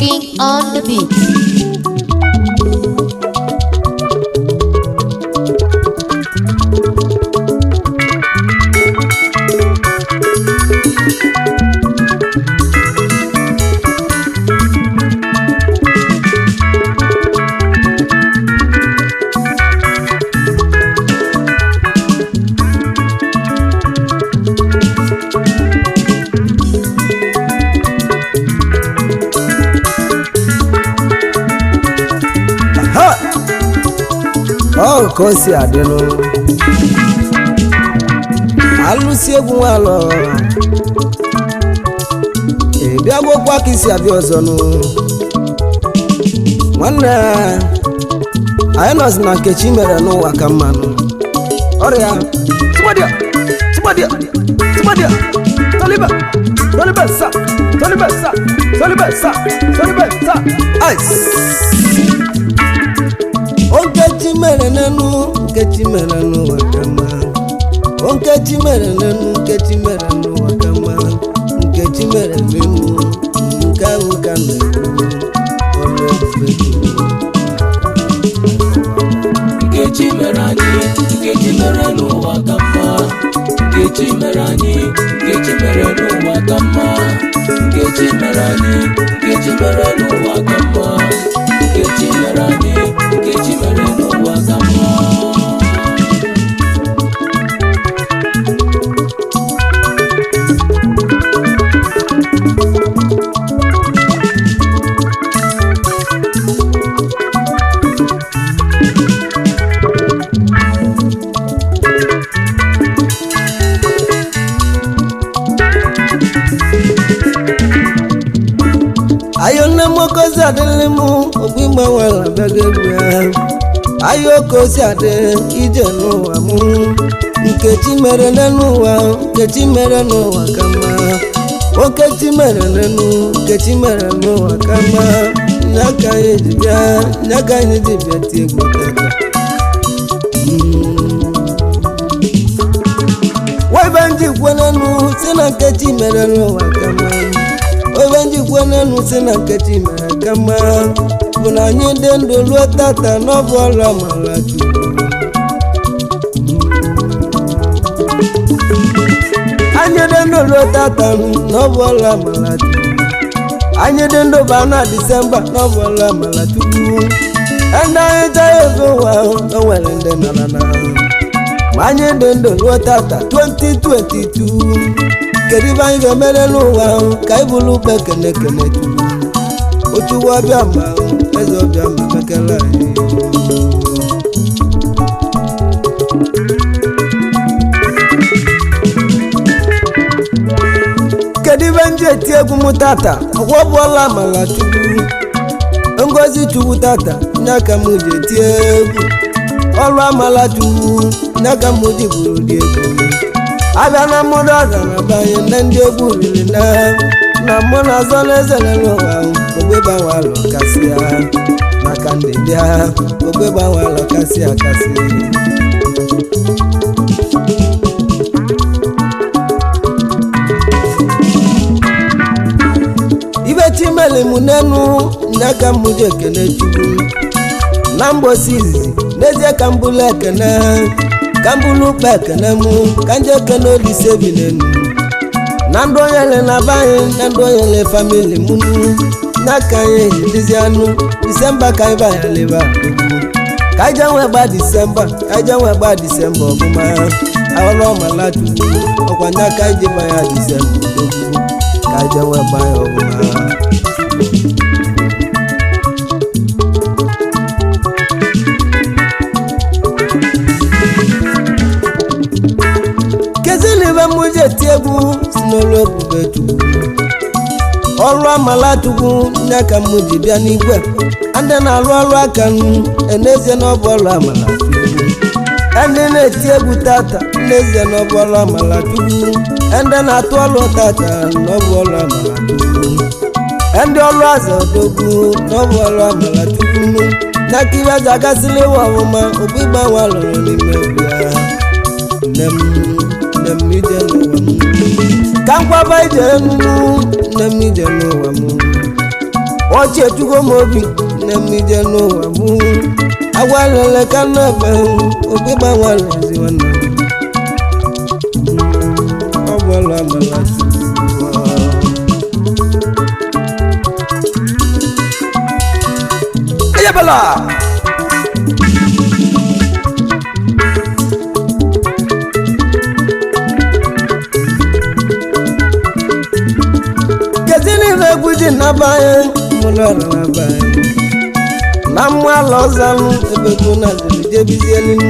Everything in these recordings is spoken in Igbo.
King on the beat. Ha! Ọ ka o si adịnụ alụsị egwu nwalọ ị bịagokwa ka isi abịa ọzọ nụ nwanne. Anyị nọzi na nkechi mere n'ụwa ka mmanụ ọrịa tụgbadia tụgbadia tụgbadia tolibe tolibe sa tolibe sa tolibe sa tolibe sa ice. Nkechi mere n'enu, Nkechi mere n'ụwa ka mma. Nkechi mere n'enu, Nkechi mere n'ụwa ka mma. Nkechi mere n'enu, nke ahụ ka m na-ekwu. Ọlụ ebube Chukwu. Nkechi mere anyị, Nkechi mere n'ụwa ka mma. Nkechi mere anyị, Nkechi mere n'ụwa ka mma. Nkechi mere anyị, Nkechi mere n'ụwa ka mma. Nkechi mere anyị, Nkechi mere n'ụwa ka mma. Ayo nne m, okozi adịlị m ogbu ịgbanwere abịago egwu ya. Ayo okozi adị ije n'ụwa m. Nkechi mere n'elu ụwa, Nkechi mere n'ụwa ka mma. Nkechi mere n'elu, Nkechi mere n'ụwa ka mma. Nya ka anyị ji bịa, nya ka anyị ji bịa tie egwu tata. Webe njikwa n'elu si na Nkechi mere n'ụwa ka mma. Webe njikwa n'elu si na Nkechi mere ka mma bụ na anyị dị ndụ ruo tata n'ọbụ ọrụ amara Chukwu. Anyị dị ndụ ruo tata n'ọbụ ọrụ amara Chukwu. Anyị dị ndụ ba na Disemba n'ọbụ ọrụ amara Chukwu. Ndị anyị chọrọ efe ụwa ahụ, o nwere ndị nara na ma anyị dị ndụ ruo tata 2022. Kedu ibe anyị ga-emere n'ụwa ahụ ka anyị bụrụ ukpe kene kene Chukwu ochuwu ọbịa ma eze ọbịa ma mekere anyị. Kedu ibe ndị eti egwu m tata? Ọgwọ bụọla amala Chukwu, ngozi Chukwu tata nye aka m ji eti egwu. Ọrụ amala Chukwu nye aka m ji bụrụ dị egwu. Abịa na mmadụ ọga na banye na ndị egwu riri na na mụ na azọ n'eze n'ụwa. Ogbe gbanwalụ kasịa maka ndị bịa, ogbe gbanwalụ kasị akasị. Ibe chimeli m n'enu n'aka m ji ekene Chukwu na mgbosi izizi n'ezie, ka m bụlụ ekene, ka m bụlụ ukpe ekene mụ, ka nje ekene Olise bi n'enu na ndụ onyele na be anyị, na ndụ onyele famili mụ n'aka anyị dizi anụ Disemba ka anyị banyaleba ka anyị jee nwee gba Disemba, ka anyị jee nwee gba Disemba ọfụma. Ọrụ ọmala Chukwu ọkwa n'aka anyị ji banya Disemba odogwu, ka anyị jee nwee gba ya ọfụma. Kezilibe m ji eti egwu si n'ọrụ ebube Chukwu, ọrụ amala Chukwu nye ka m ji bịa n'igwe. Ndị na-arụ ọrụ aka m n'ezie na ọ bụ ọrụ amala Chukwu. Ndị na-eti egwu tata n'ezie na ọ bụ ọrụ amala Chukwu. Ndị na-atụ ọrụ tata na ọ bụ ọrụ amala Chukwu. Ndị ọrụ azụ odogwu na ọ bụ ọrụ amala Chukwu n'aka ibe ji agasịla ịwa ọmụma okpu ịgbanwe alụrụ n'ime obi ya. Nne m, nne m, ije n'ụwa m ka m kwaba ije enumu. Nne m, ije n'ụwa m. Ọchị ejugo m obi nne m ije n'ụwa mụ agwalele ka nnabe okpe gbanwere ezi nwanne m ọ bụla amala Chukwu. Eyebela! Kezi n'ife egwu ji nabanye mụlọrọ nabanye na mmalụ ọzanụ ebegbu na ziri jebizie n'inu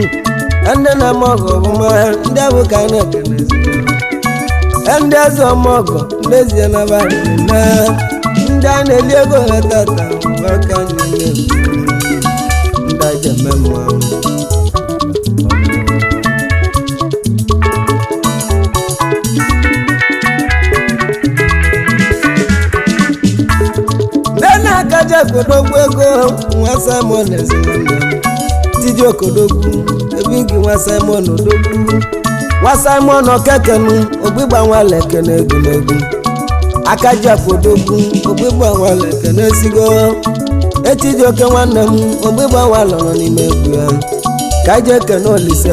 ndị na-eme ọgọ ọbụma ndị abụ ka anyị na-ekenezi ndị eze ọmọgọ n'ezie nabanye na ndị a na-eli ego ha tata aka anyị na-eme ndị aja eme mmanwụ. Nne akaja kodogwu ego nwa Simon ezi nwanne m tiji okodogwu ebe gị nwa Simon odogwu nwa Simon okekenu ogbigba nwale ekene egwumegwu akaja kodogwu ogbigba nwale ekene esigo etiji oke nwanne m ogbigba nwale nọ n'ime egwu ya ka anyị jee kene Olise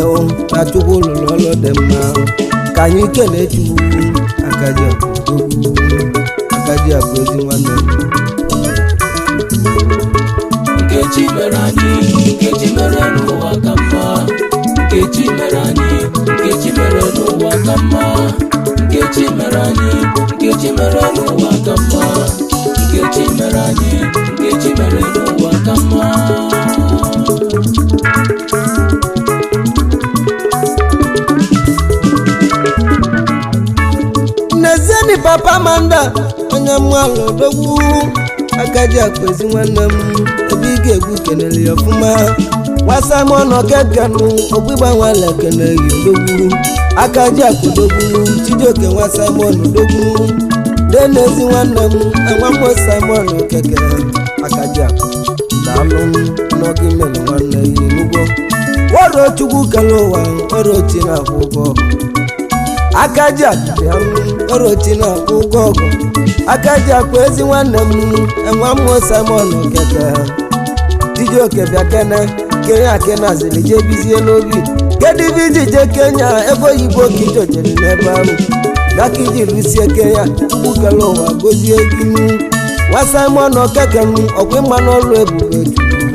na Chukwu lụrụ ọlụ dị mma ka anyị kene Chukwu akaja kodogwu akaja bụ ezi nwanne m. Nkechi mere anyị, Nkechi mere n'ụwa ka mma. Nkechi mere anyị, Nkechi mere n'ụwa ka mma. Nkechi mere anyị, Nkechi mere n'ụwa ka mma. Nkechi mere anyị, Nkechi mere n'ụwa ka mma. N'ezieni papa Manda onye mmalụ odogwu akaji akpezi nwanne m ebe ị ga-egwu kenere ya ọfụma nwa Simon Okekenu ogbigba nwale keneghị odogwu akaji akpodogwu Chijioke nwa Simon odogwu denezi nwanne m enwammo Simon Okeke akaji akụ daalụ n'oge mere nwanne ya enugwo wọrọ Chukwu kele ụwa ọrụ chi na-akwụ ụgwọ akaji akụ orochi na-akwụ ụgwọ ọgụ akaji akụ ezi nwanne m enwe mmụọ Simon Okeke Chijioke bịa kene Kenya kenaziri jee bizie n'obi kedu ibe iji jee Kenya ebe oyibo ka ijojere n'ebe ahụ gaka iji lusie Kenya mgbukele ụwa gozie gị nwa Simon Okeke m ọkwa ịma n'ọrụ ebube Chukwu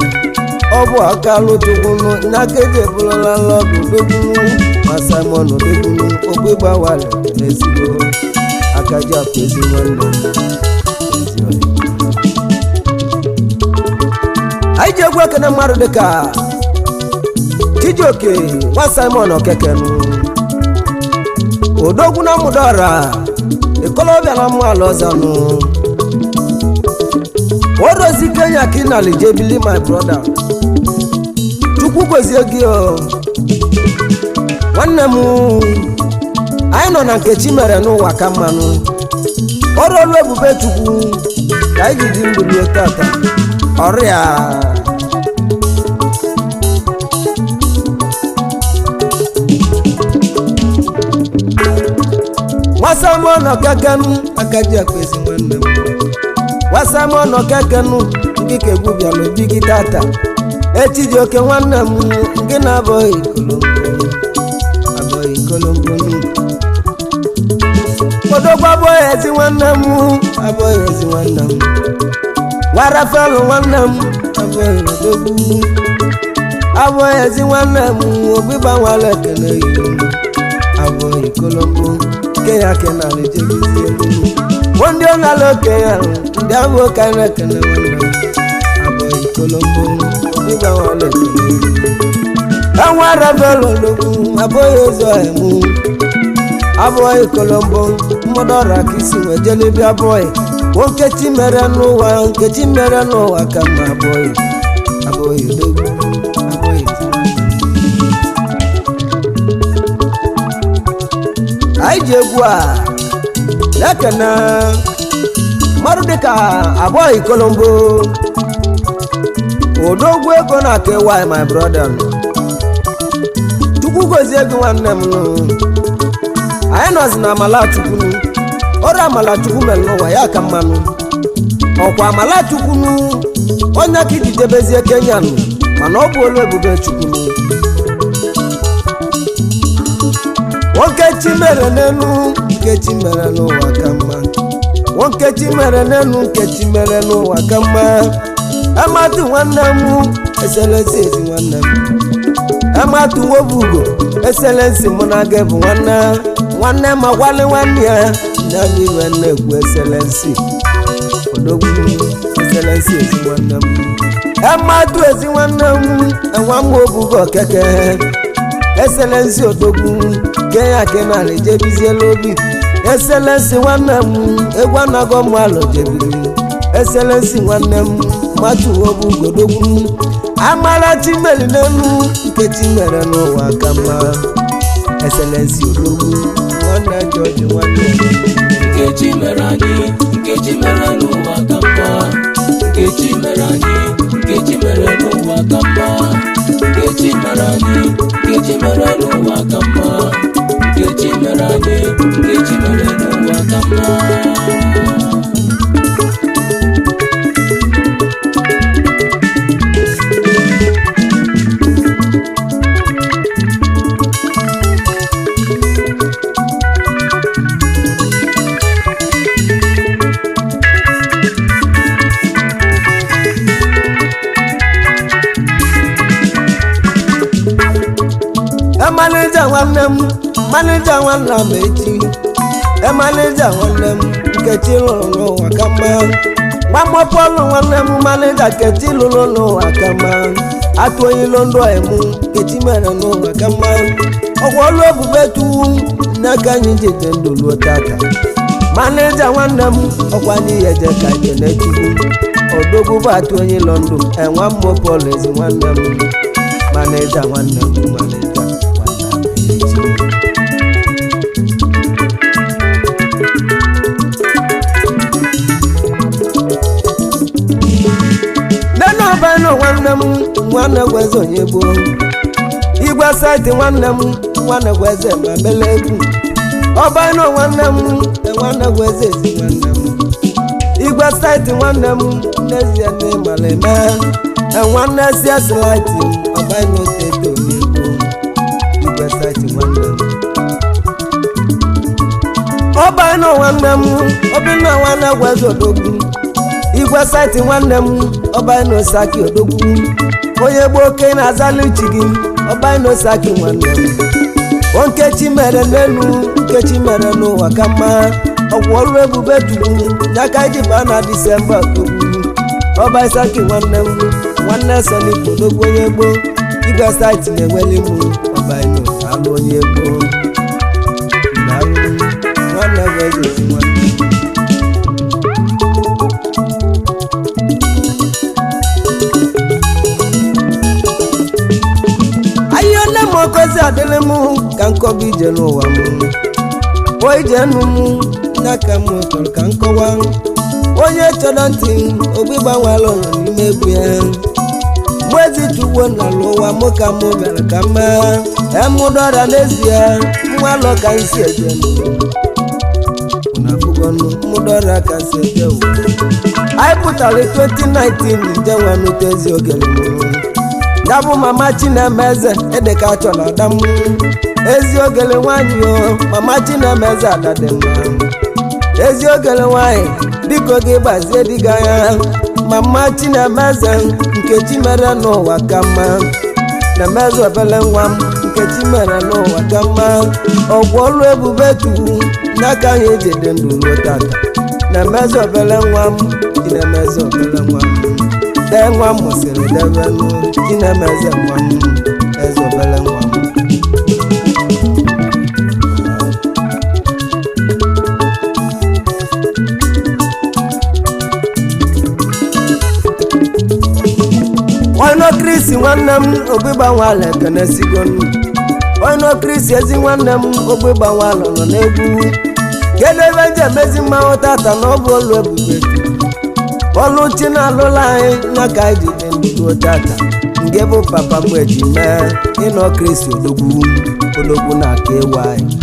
ọ bụ akalụ chukwunu n'aka eji ebụrụla lọgụ dogbunu ma Simon dogbunu ogbegba wale n'ezigbo akaji akụ ezi nwanne m ezi ọyị. Anyị ji egwu ekene mmadụ dịka Chijioke nwa Simon Okekenu odogwu na mụdọra ikolobịa na mmalụ ọzanụ orozi Kenya kinali jebili my brother Chukwu gozie gị o nwanne m anyị nọ na Nkechi mere n'ụwa ka mmanụ ọrụ ọrụ ebube Chukwu ka anyị ji dị ndụ ruo tata ọrịa nwa Simon Okekenu akaji akpezi nwanne m nwa Simon Okekenu ndị ka egwu bịara obi gị tata Echijioke nwanne m nke na-abụghị ikolombo abụghị ikolombo odogwu abụghị ezi nwanne m abụghị ezi nwanne m nwa Rafael nwanne m abụghị odogwu abụghị ezi nwanne m obi gbanwere ekele yiri abụghị ikolombo Kenya kenara jebizie elu ndị ọ na-ala okenye ndị abụ ka anyị na-ekele nwanne m abụghị ikolombo obi gbanwere ekele yiri enwe Rafael odogwu abụghị ezi ọhịa mụ abụghị kolombo mmadụ ọra ka isi wee jelebia abụghị nkechi mere n'ụwa nkechi mere n'ụwa ka mma abụghị abụghị odogwu abụghị anyị ji egwu a na-ekene mmadụ dịka abụghị kolombo odogwu ego na kewy my brother Chukwu gozie gị nwanne m nụ anyị nọzi na amala Chukwu ọrụ amala Chukwu mere n'ụwa ya ka mmanụ Ọkwa amala chukwunu onye ka iji jebezie Kenya nụ, mana ọ bụ olu ebube chukwunu. Nwoke chi mere n'elu, nke chi mere n'ụwa ka mma. Nwoke chi mere n'elu, nke chi mere n'ụwa ka mma. Amatu nwanne m, eselensi ezi nwanne m. Amatu nwobugo, eselensi mụ na gị bụ nwanne. Nwanne ma gwali nwanne ya na iwe na-ekwu eselensi. Odogwu, eselensi ezi nwanne m. Amatu ezi nwanne m, enwa m obugo okeke. Eselensi odogwu, Kenya kenal jebiziela obi. Eselensi nwanne m, egwu anago m alụ jebiri. Eselensi nwanne m, matu obu godogwu. Amara chimeri n'elu, nke chi mere n'ụwa ka mma. Eselensi odogwu, nwanne Jọji nwanne m. Nkechi mere anyị, Nkechi mere n'ụwa ka mma. Nkechi mere anyị, Nkechi mere n'ụwa ka mma. Nkechi mere anyị, Nkechi mere n'ụwa ka mma. Nkechi mere anyị, Nkechi mere n'ụwa ka mma. Emalija nwanne m, malija nwanne m echi. Emalija nwanne m, Nkechi lụrụ n'ụwa ka mma. Gbamọpọlụ nwanne m, malija Nkechi lụrụ n'ụwa ka mma. Atụonyilo ndụ emu, Nkechi mere n'ụwa ka mma. Ọgwụ ọlụ ebube tuwu n'aka anyị ji dị ndụ luo tata. Malija nwanne m, ọkwa anyị ya eje ka ekele Chukwu. Odogwu bụ atụonyilo ndụ, enwa mmụọ Pọl ezi nwanne m. Manija nwanne m, manija nwanne m echi. Nene ọbanụ nwanne m, nwanne gweze onye gboo. Igwe saịtị nwanne m, nwanne gweze ma mele egwu. Ọbanụ nwanne m, nwanne gweze ezi nwanne m. Igwe saịtị nwanne m, n'ezie na ịmara eme. Nwanne si esilaịtị, ọbanụ teto onye gboo. Igwe saịtị nwanne m. Ọbanụ nwanne m, obinna nwanne gweze odogwu. Igwe saịtị nwanne m, ọbaịnosaki odogwu. Onye gboo oke na-azali chi gị, ọbaịnosaki nwanne m. O Nkechi mere n'elu, Nkechi mere n'ụwa ka mma. Ọgwụ ọrụ ebube chukwu n'aka iji baa na Disemba odogwu. Ọbaịsaki nwanne m, nwanne Sọnik odogwu onye gboo. Igwe saịtị na-enweli m, ọbaịno alụ onye gboo. Daalụ, nwanne bụ eze ezi nwanne m. Ahịa nne m okozi adịlị m ka nkọba ije n'ụwa m. O ije nụ m n'aka m chọrọ ka nkọwa. Onye chọrọ ntị m, ogbi gbanwela ụlọ n'ime egwu ya. Mwezi chukwu na ụwa mụ ka mụ bịara ka mma. Emụdọra n'ezie, mmalụ ka nsi eje nụ. Mụdọra ka nsi eje ụwa. Anyị pụtara 2019 nje nwanute ezi ogele mụrụ. Ya bụ mama Chinemeze edeka chọrọ ada m. Ezi ogele nwanyị o, mama Chinemeze ada dị mma. Ezi ogele nwanyị, biko gị gbazie di gị anya. Mama Chinemeze, Nkechi mere n'ụwa ka mma. Na-emeze obele nwa m, Nkechi mere n'ụwa ka mma. Ọgwụ ọlụ ebube chukwu n'aka anyị eji dị ndụ ruo tata. Na-emeze obele nwa m, Chinemeze obele nwa m. Dee nwa m mụsịrị debenụ, Chinemeze nwa m, eze obele nwa m. Ọnụ Kristi nwanne m, ogbi gbanwala ekene sigonu. Ọnụ Kristi ezi nwanne m, ogbi gbanwala nọ n'egwu. Kedu ebe nje emezi mmanwụ tata na ọ bụ olu ebube Chukwu. Ọlụ chi na-alụla anyị n'aka anyị ji dị ndụ ruo tata. Nke bụ papa m eji mee ịnọ Kristi odogwu, odogwu na aka ewu anyị.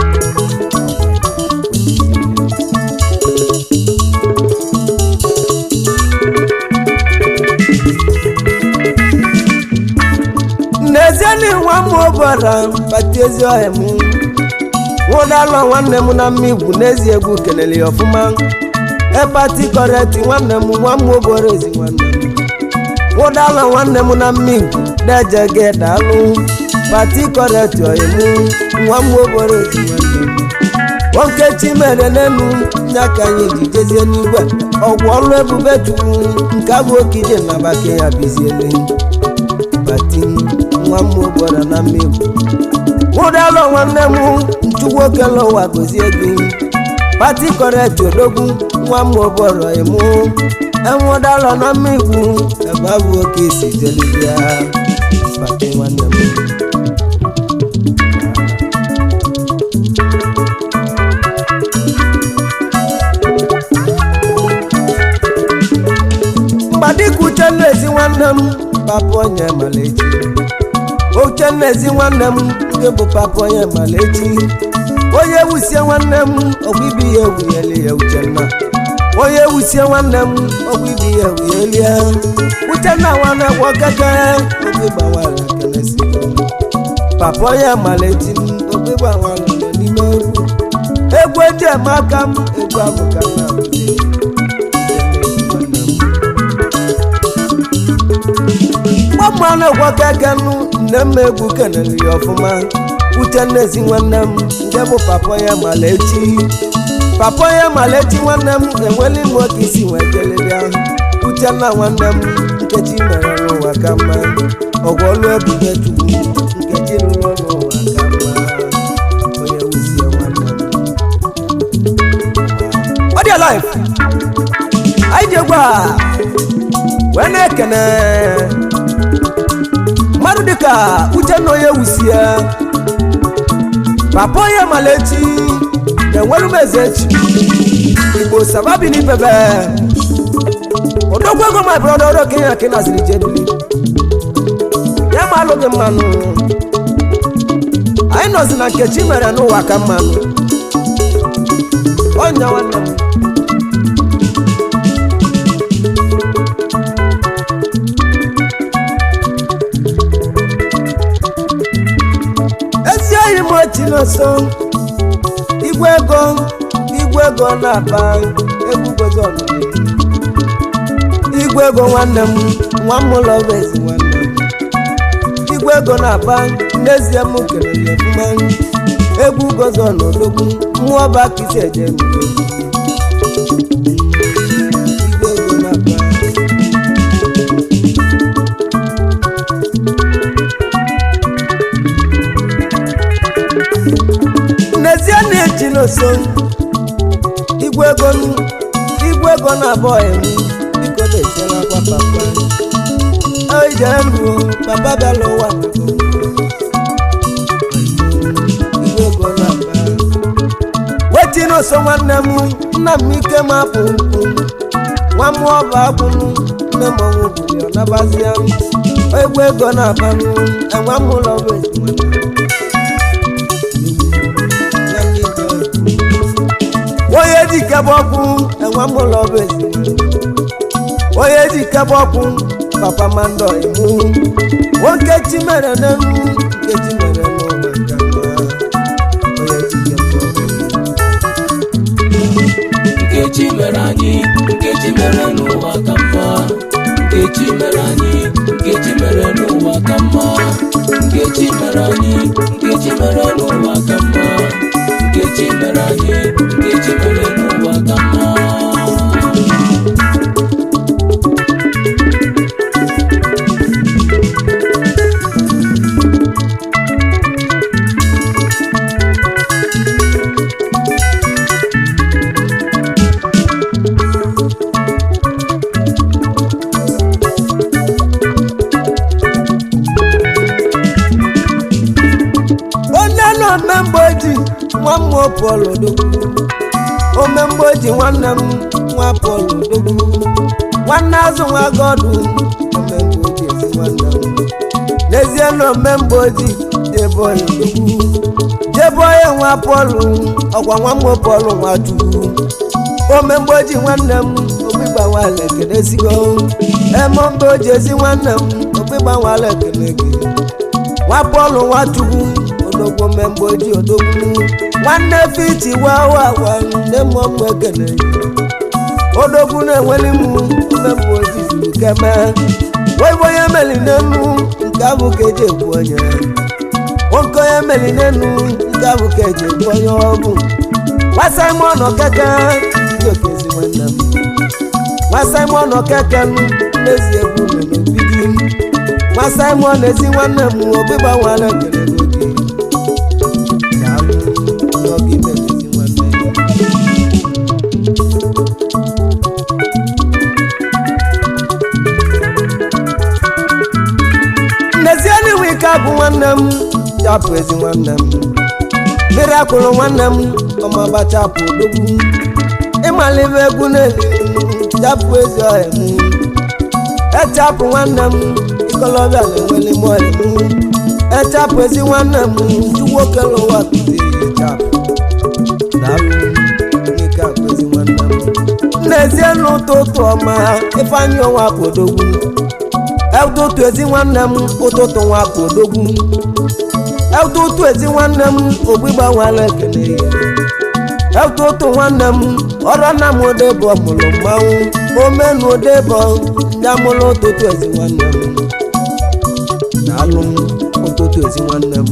Obiọra pati ezi ọhịa m nwụdalụ nwanne m na mmigwu n'ezi egwu kelele ya ọfụma epati kọreti nwanne m nwa m obere ezi nwanne m nwụdalụ nwanne m na mmigwu deje gị daalụ pati kọreti ọyịmụ nwa m obere ezi nwanne m nwoke mere n'elu ya ka anyị ji jezie n'igwe ọgwụ ọrụ ebube chukwu nke abụ okije na bake ya biziele pati nwa m obere na mmigwu nwụdalụ nwanne m nchukwu okele ụwa gozie gị pati kọreti odogwu nwa m oboro ịmụ enwụdalụ na mmigwu ebe abụ oke isi jelibịa pati nwanne m. Mgbadika Uchenna ezi nwanne m papa onye malechi Uchenna ezi nwanne m nke bụ papa onye malechi onye wusie nwanne m ọgwụ ibi ya ewunyeli ya Uchenna onye wusie nwanne m ọgwụ ibi ya ewunyeli ya Uchenna nwanne gwọ keke obi gbawara kenesi papa onye malechi obi gbawara nọ n'ime egwu egwu eji eme aka m egwu abụ ka m na-abụzi. Gbammanụ gwa keke nụ nne m egwu kenere ya ọfụma Uchenna ezi nwanne m nke bụ papa ya malechi papa ya malechi nwanne m enwela ime oke isi wee jelebịa Uchenna nwanne m nkechi mere n'ụwa ka mma ọgwụ ọlụ ebube chukwu nkechi rụrụ n'ụwa ka mma onye wuzie nwanne m ọ dị alive anyị ji egwu a wee na-ekene mmadụ dịka Uchenna onye wusie papa onye malechi na-enwere m eze echi Igbo sababi n'ibebe odogwu ego my brother ọrụ okenye ka ị naziri jebili ya ma alụ gị mmanụ anyị nọzi na nkechi mere n'ụwa ka mmanụ ọnya nwanne m. Ezi oyi m ochi n'ọsọ igwe ego igwe ego na-aba egwu gozi ọnụnụ igwe ego nwanne m nwa m ụlọ bụ ezi nwanne m igwe ego na-aba n'ezie m kelere ya ọfụma egwu gozi ọnọdogwu mmụọ bụ akịsị eje m igwe ego na-aba. N'ezie na-eji n'oso igwe ego igwe ego na-abọ m biko na-etiela akwa papa oijenu papa bịala ụwa igwe ego na-aba weti n'oso nwanne m nna m ike m apụ nkwụ nwa m ọba akwụnụ nne m ọnwụ bụrụ ya nabazia m igwe ego na-abanụ enwe m ụlọ bụ ezi nwanne m. Onye ji kebe ọkụ enwe m ụlọ bụ ezi onye ji kebe ọkụ papa mando imu nwoke chi mere n'elu nke chi mere n'ụwa ka mma onye ji kebe ọkụ. Nkechi mere anyị, Nkechi mere n'ụwa ka mma. Nkechi mere anyị, Nkechi mere n'ụwa ka mma. Nkechi mere anyị, Nkechi mere n'ụwa ka mma. Nkechi mere anyị, Nkechi mere n'ụwa ka mma. Onye na omemgbe ji nwa m Pọl Odogwu omemgbe ji nwanne m nwa Pọl Odogwu nwanne azụ nwa gọdụ omemgbe oji ezi nwanne m n'ezie na omemgbe oji jebe onye Odogwu jebe onye nwa Pọl ọkwa nwa m Pọl nwa Chukwu omemgbe oji nwanne m ogbigbanwala ekene sigo emo mgbe oji ezi nwanne m ogbigbanwala ekene gị. Nwa Pọlụ Nwachukwu odogwu mmemgbe ojii odogwu nwanne fiti wawawa nne m ọmụ ekene odogwu na-enweli m mmemgbe ojii zuru keme oyibo onye meli n'enu nke abụ ka eji ekwu onye nwoke onye meli n'enu nke abụ ka eji ekwu onye ọ bụ. Nwa Simon Okeke Chijioke ezi nwanne m, nwa Simon Okeke m n'ezi egwu nọ n'obi gị. Nwa Simon ezi nwanne m obi gbanwere ekele gị. Daalụ n'oge imere ezi nwanne m. Nnezienụ ike bụ nwanne m chapụ ezi nwanne m mmiri akụrụ nwanne m ọmabachapụ odogwu ịmalibe egwu na-eli chapụ ezi ọhịa m echapụ nwanne m ikolobịa na-enweli m ọhịa m echapụ ezi nwanne m chukwu okele ụwa kụziri chapụ. Daalụ n'ike akụ ezi nwanne m. Nnezienụ ụtụtụ ọma Ifeanyị ọnwa bụ odogwu ụtụtụ ezi nwanne m ụtụtụ nwa bụ odogwu ụtụtụ ezi nwanne m ogbi gbanwere ekele ya ụtụtụ nwanne m ọrụ nna m odebo mụrụ mmanwụ omenu odebo ndị amụrụ ụtụtụ ezi nwanne m. Daalụ ụtụtụ ezi nwanne m,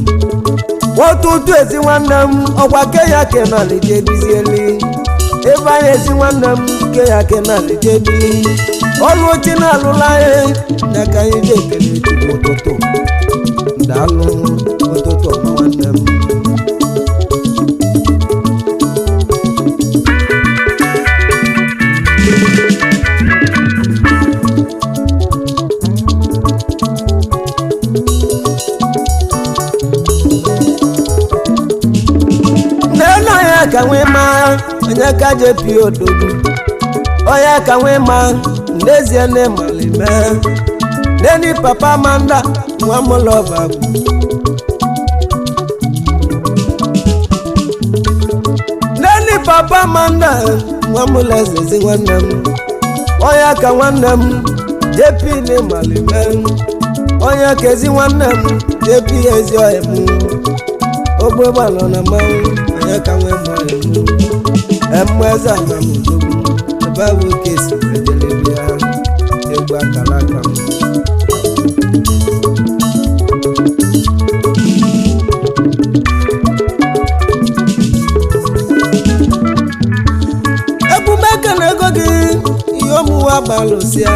ụtụtụ ezi nwanne m ọkwa ke ya kenalije ebizieli ebe anyị ezi nwanne m ke ya kenalije ebili ọlụ ochi na-alụla anyị na ka anyị ji ekele Chukwu ụtụtụ. Daalụ ụtụtụ ọma nwanne m. Nne onye ka nwee ma onye ka jepi odogwu onye ka nwee ma n'ezie na ịmalime neni papa manda nwa mụlọba bụ neni papa manda nwa mụlọ ezezi nwanne m onye ka nwanne m jepi na ịmalime onye ka ezi nwanne m jepi ezi ọhịa m ogbe gbalụ na mmanwụ onye ka nwee mụ ọhịa m emmụ eze ama m odogwu ebe abụ ka esi ejele bịa egwu akara aka m. Ebume na ego gị ihe omuwe agbalụsịa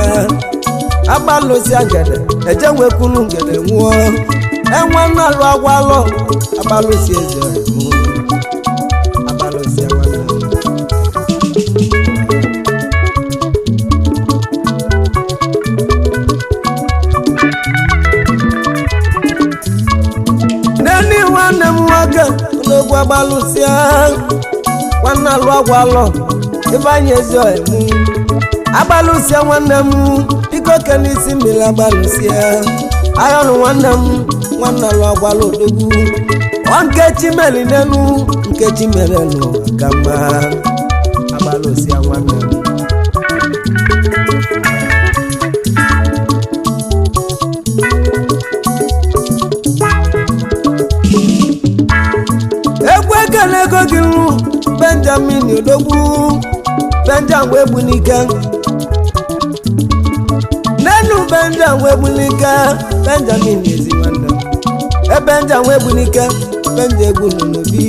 agbalụsịa ngede eje nwekwuru ngede nwụọ enwe nnalụ agwalụ agbalụsịa eze ọhịa m agbalụsịa nwanne m. Nene nwanne m nwoke n'ogwu agbalụsịa nwanne alụ agwalụ ifeanyị ezi ọhịa m agbalụsịa nwanne m biko ke n'isi mmiri agbalụsịa ayọnụ nwanne m nwanne alụ agwalụ odogwu ọ nkechi meli n'elu nkechi mere n'ụwa ka mma agbalụsịa nwanne m. Egwu ekele ego gị nụ Benjamin odogwu Benjamin wee gbunike n'elu Benjamin wee gbunike Benjamin ezi nwanne m e Benjamin wee gbunike Benja egwu nọ n'obi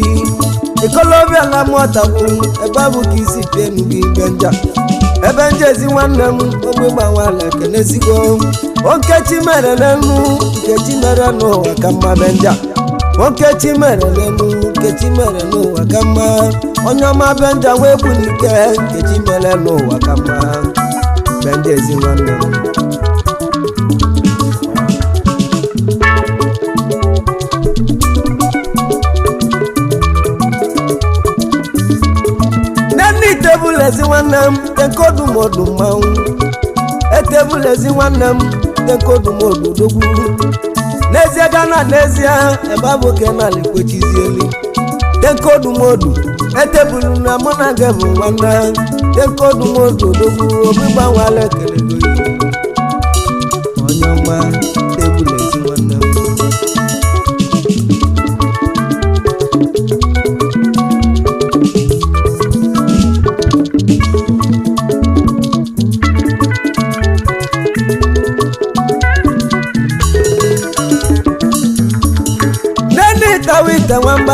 ikolobịa na mụọtagbu ebe abụ ka isi pienu gị Benja ebe nje ezi nwanne m ogbe gbanwala ekenesigo nkechi mere n'elu nkechi mere n'ụwa ka mma Benja nkechi mere n'elu nkechi mere n'ụwa ka mma onye ọma Benja wee gbunike nkechi mere n'ụwa ka mma Benja ezi nwanne m. Nne tebụl ezi nwanne m tenkodumodu mmanwụ etebụl ezi nwanne m tenkodumodu dogwu n'ezie gana n'ezie ebe abụ kenal kwechizieli tenkodumodu etebụl na mụ na gị bụ nwanne tenkodumodu dogwu obi gbanwala ekele gị onye ọma tebụl ezi nwanne m.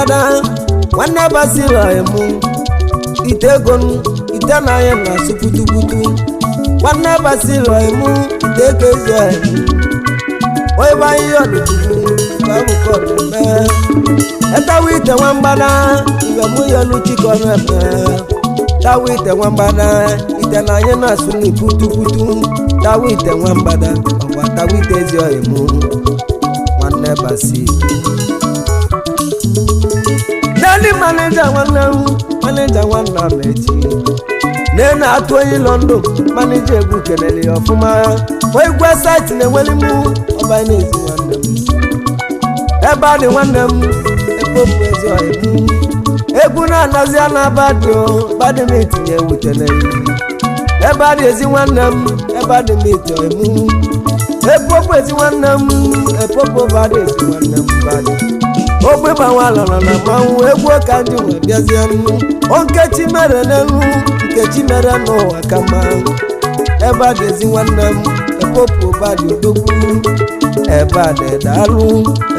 mgbada, nwanne basila emu ite ego ite na anyị na-asụ putuputu. Nwanne basila emu ite ego ezi emu onye bụ anyị ọdụchukwu ka ọ bụ ka ọ na-eme etawa ite nwa mgbada ibe mụ ya elu chikọ na-eme tawa ite nwa mgbada ite na anyị na-asụ n'putuputu. Tawa ite nwa mgbada, ọkwa tawa ite ezi ọyị mụ, nwanne basi n'elu maneja nwanne m, maneja nwanne m echi nne atụ onye ịlọ ndụ. Maneja egwu kelere ya ọfụma. Igwe saịtị na-enweli mụ ọba n'ezi nwanne m ebe a dị nwanne m ebe okwu ezi ọyị mụ egwu na-anazi anaba dị badị m itinye ewutele ebe a dị ezi nwanne m ebe a dị m iti ọyị mụ epopo ezi nwanne m epopo badị ezi nwanne m badị ogbe gbanwalọrọ na mmanwụ egwu ka ndị nwe bịazie nnu. Nkechi mere n'elu, nkechi mere n'ụwa ka mma. Ebe a dị ezi nwanne m epopo badị odogwu ebe a dị daalụ,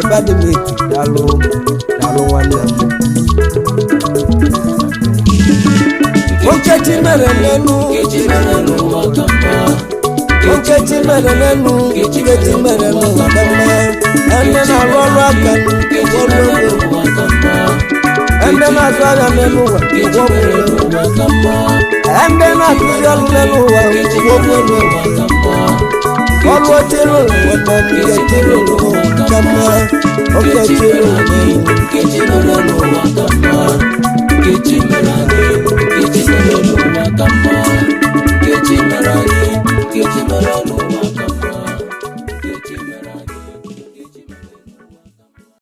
ebe a dị m eti daalụ, daalụ nwanne m. Nkechi mere n'elu, Nkechi mere n'ụwa ka mma. Nkechi mere n'elu, nkechi mere n'ụwa ka mma. Ene na-arụ ọrụ aka Nkechi ọrụ mere ego n'ụwa ka mma. ene na-azụ ahịa n'elu ụwa Nkechi ụgwọ mere bụ n'ụwa ka mma. ebe na-akụzi ọrụ n'elu ụwa Nkechi ụgwọ mere bụ n'ụwa ka mma. ọrụ oche rụrụ nwanne m. Nkechi rụrụ ka mma, Nkechi nkechi mere rụrụ anyị, Nkechi mere n'ụwa ka mma. Nkechi mere anyị,